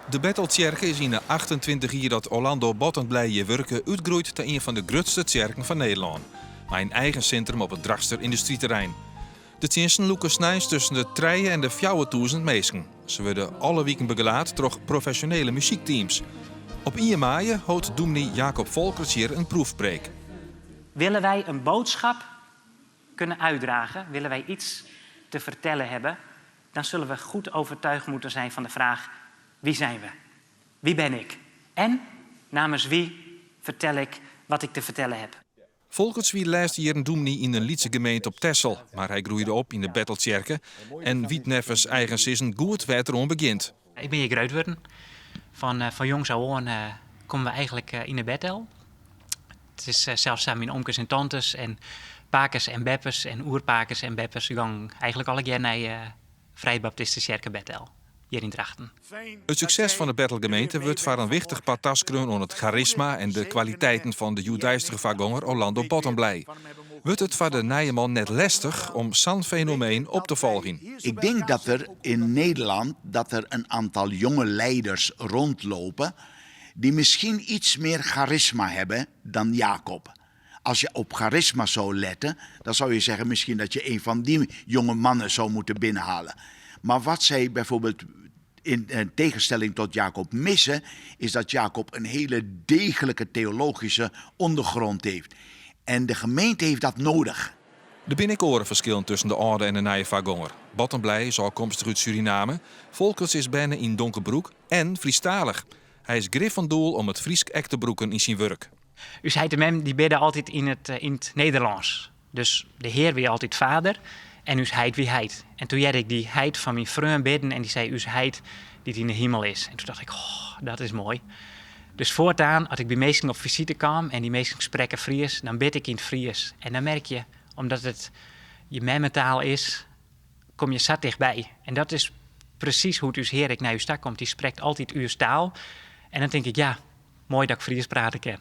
De Betheltsjerke is yn de 28 jier dat Orlando Bottenbley hjir wurke útgroeid ta ien fan de grutste tsjerken fan Nederlân, mei in eigen sintrum op it Drachtster yndustryterrein. De tsjinsten lûke sneins tusken de trije en de 4000 minsken. Se wurde alle wiken begelaat troch profesjonele muzykteams. Op ien maaie hold dûmny Jacob Folkerts hjir in proefpreek. Willen wij een boodschap kunnen uitdragen, willen wij iets te vertellen hebben, dan zullen we goed overtuigd moeten zijn van de vraag: wie zijn we? Wie ben ik? En namens wie vertel ik wat ik te vertellen heb? Folkerts wie de lêste jierren dûmny yn in lytse gemeente op Texel, mar hy groeide op yn de Betheltsjerke en wit neffens eigen sizzen goed wêr't er oan begjint. Ik bin hjir grut wurden. Fan jongs ôf oan komme we eigentlik yn de Bethel. It is sels sa, myn omkes en tantes en pakes en beppes en oerpakes en beppes gongen eigentlik allegear nei Frije Baptistetsjerke Bethel hjir yn Drachten. It sukses fan de Bethelgemeente wurdt foar in wichtich part taskreaun oan it charisma en de kwaliteiten fan de hjoeddeistige foargonger Orlando Bottenbley. Wurdt it foar de nije man net lestich om sa'n fenomeen op te folgjen? Ik denk dat er in Nederland dat er een aantal jonge leiders rondlopen die misschien iets meer charisma hebben dan Jacob. Als je op charisma zou letten, dan zou je zeggen misschien dat je een van die jonge mannen zou moeten binnenhalen. Maar wat zij bijvoorbeeld in tegenstelling tot Jacob missen, is dat Jacob een hele degelijke theologische ondergrond heeft. En de gemeente heeft dat nodig. Der binne ek oare ferskillen tusken de âlde en de nije foargonger. Bottenbley is ôfkomstich út Suriname, Folkerts is berne yn Donkerbroek en Frysktalich. Hy is grif fan doel om it Frysk ek te brûken yn syn wurk. Us heit en mem dy bidde altyd yn it Nederlânsk. Dus de Hear wie altyd vader en ús heit wie heit. En toen hearde ik dy heit fan myn freon bidden en dy sei ús heit dy't yn de himel is. En toen dacht ik, oh, dat is moai. Dus foartaan, as ik by minsken op fisite kaam en dy minsken sprekke Frysk, dan bid ik yn it Frysk. En dan merk je, omdat it je memmetaal is, kom je sa tichtby. En dat is presys hoe't ús Hear ek nei ús ta komt. Dy sprekt altyd ús taal. En dan tink ik, ja, moai dat ik Frysk prate kin.